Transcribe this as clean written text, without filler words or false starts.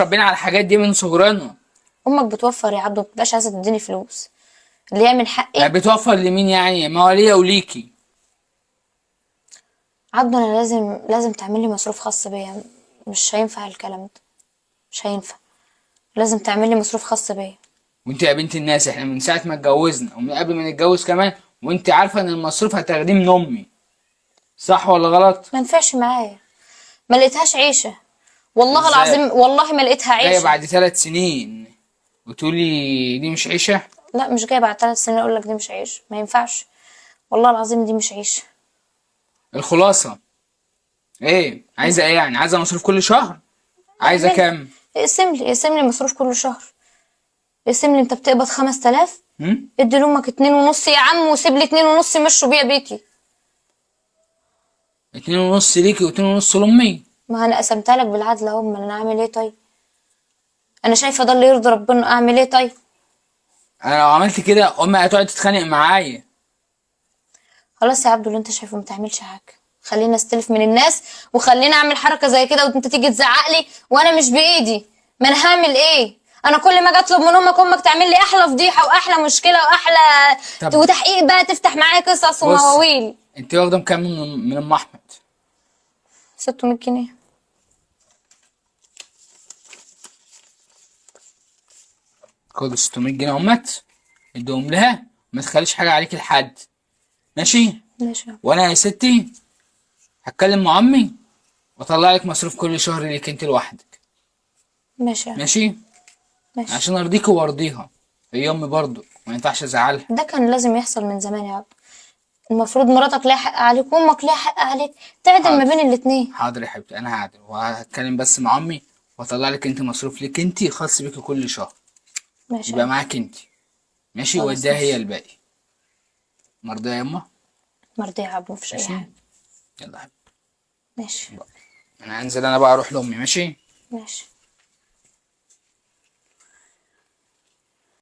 ربنا على الحاجات دي من صغرنا. امك بتوفر يا عبدو، ما بتبقاش عايزه تديني فلوس اللي هي من حقي. يعني بتوفر لمين يعني؟ ما هو ليا وليكي. عبدو انا لازم تعمل لي مصروف خاص بيا، مش هينفع الكلام ده، مش هينفع، لازم تعمل لي مصروف خاص بيا. وانت يا بنت الناس، احنا من ساعة ما اتجوزنا ومن قبل ما نتجوز كمان، وانت عارفة ان المصروف هتاخديه من امي، صح ولا غلط؟ ما ينفعش معايا، ما لقيتهاش عيشه والله ازاي؟ العظيم، والله ما لقيتها جاية عيشه. بعد 3 سنين وتقولي دي مش عيشة؟ لا مش جاية بعد 3 سنين اقول لك دي مش عيشه، ما ينفعش والله العظيم دي مش عيشه. الخلاصة ايه؟ عايزة ايه يعني؟ عايزة مصروف كل شهر؟ عايزة اعمل- كام؟ اقسم لي مصروف كل شهر، اقسم لي. انت بتقبض 5000، هم؟ ادي لامك 2.5 يا عم، وسيب لي 2.5 مشوا بيها بيتي. 2.5 ليكي واتنين ونص لامي؟ ما انا قسمتها لك بالعدل اهو، ما انا اعمل ايه طيب؟ انا شايفه ده اللي يرضي ربنا، اعمل ايه طيب؟ انا لو عملت كده امي هتقعد تتخانق معايا. خلاص يا عبدو اللي انت شايفه، ما تعملش حاجة، خلينا استلف من الناس، وخلينا اعمل حركة زي كده وانت تيجي تزعق لي وانا مش بايدي. ما انا هعمل ايه؟ انا كل ما اجي اطلب من امك، امك تعمل لي احلى فضيحة واحلى مشكلة واحلى طب وتحقيق بقى، تفتح معايا قصص بص، ومواويل. انت واخده كام من ام احمد؟ 600 جنيه. خد 600 جنيه اهمت، اديهم لها، ما تخليش حاجة عليك لحد، ماشي؟ ماشي يا عبدو. وانا يا ستي هتكلم مع امي واطلع لك مصروف كل شهر ليك انت لوحدك. ماشي يا عبدو. ماشي؟ ماشي. عشان ارضيك وارضيها، هي امي برضو ما ينفعش ازعلها. ده كان لازم يحصل من زمان يا عبدو، المفروض مراتك ليها حق عليك وامك ليها حق عليك، تعدل ما حاضر. بين الاتنين. حاضر يا حبيبتي، انا هعدل وهتكلم بس مع امي واطلع لك انت مصروف ليك انت خاص بيكي كل شهر. ماشي يا يبقى عبدو. معاك انت. ماشي؟ خلاص، واديها هي ماشي. الباقي. مرضية يا امه؟ مرضية يا عبدو، مفيش اي ماشي؟ حاجة. يلا يا حبيبتي. ماشي. انا هنزل انا بقى اروح لامي، ماشي؟ ماشي.